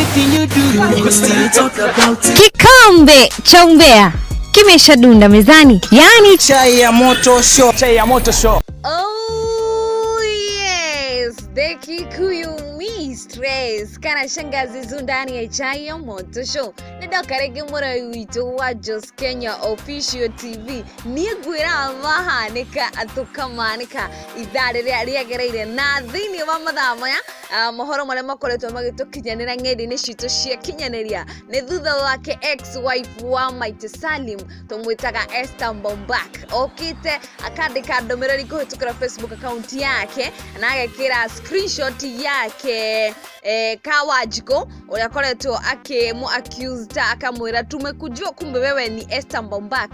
Anything you do, we still talk about it. Kikombe cha umbea kimeshadunda mezani, yaani Chai ya moto show. Chai ya moto show. Oh yes, the Kikuyu mistress kana shangazi zundani ya chai ya moto show. Nĩ ndoka rĩngĩ mũrori witũ wa Jos Kenya Official TV. Niĩ ngwĩra mahanĩka tũkamanĩka ithaa rĩrĩa rĩagereire na thĩinĩ wa mathaa maya, mohoro marĩa makoretwo magĩtũkinyanĩra ng'enda-inĩ citũ cia kinyanĩria nĩ thutha wake ex wife wa Maite Salim tũmwĩtaga Esther Bombak okĩte akandĩka ndũmĩrĩri kũhĩtũkĩra Facebook account yake na agekĩra screenshot yake Kawanjikũ ũrĩa akoretwo akĩmũ accused, akamwĩra, "Tumekujua kumbe wewe ni Esther Bombak,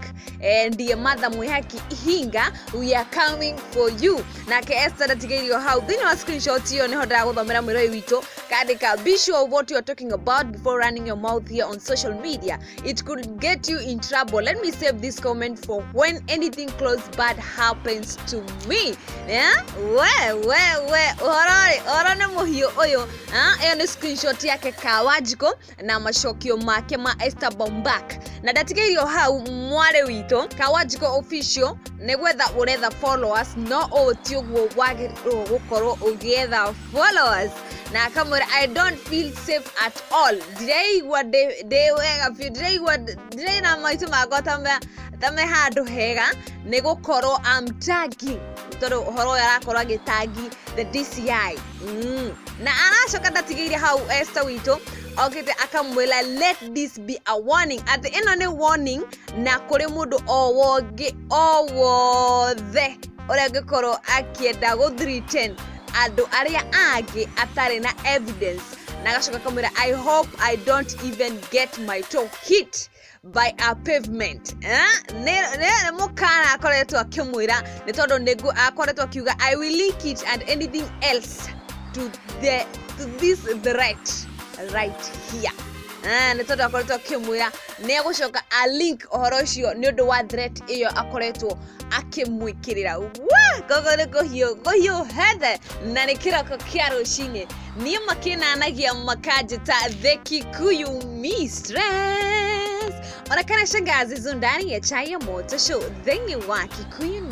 ndiye Martha Mwihaki Hinga, we are coming for you." Nake Esther ndatigĩirio hau. Thĩinĩ wa screenshot ĩyo nĩho ndĩragũthomera mwĩrori witũ, kandĩka, "Be sure of what you are talking about before running your mouth here on social media. It could get you in trouble. Let me save this comment for when anything close bad happens to me." Yeah? We we we, ũhoro rĩ, ũhoro nĩ mũhiũ ũyũ. Ah, ĩyo nĩ screenshot yake Kawanjikũ na macokio make ma Esther Bombak. Na ndatigĩirio hau mwarĩ witũ Kawanjikũ official nĩ gwetha ũretha followers, no ũũ ti ũguo wagĩrĩirwo gũkorwo ũgĩetha followers, na akamwĩra, "I don't feel safe at all. Ndireigua ndĩ wega biũ, ndireigua ndirĩ na maitho makwa ta me handũ hega nĩ gũkorwo am tagging," tondũ ũhoro ũyũ arakorwo agĩtagi the DCI. Na aracoka ndatigĩire hau Esther witũ okĩte akamwĩra, "Let this be a warning," atĩ ĩno nĩ warning na kũrĩ mũndũ o wongĩ o wothe ũrĩa angĩkorwo akĩenda gũ threaten andũ arĩa angĩ atarĩ na evidence. Na agacoka akamwĩra, "I hope I don't even get my toe hit by a pavement." Eh? Nĩ mũkana akoretwo akĩmwĩra nĩ tondũ nĩguo akoretwo akiuga, "I will link it and anything else to this threat right here." Ah, nĩ tondũ akoretwo akĩmwĩra nĩ egũcoka a link ũhoro ũcio nĩ ũndũ wa threat ĩyo akoretwo akĩmwĩkĩrĩra. Wa koguo nĩ kũhiũ kũhiũ hethe na nĩ kĩroko kĩa rũcinĩ. Niĩ makĩnanagia makanjĩta the Kikuyu mistress, ona kana shangazi zundani ya chai ya moto show thĩinĩ wa Kikuyu.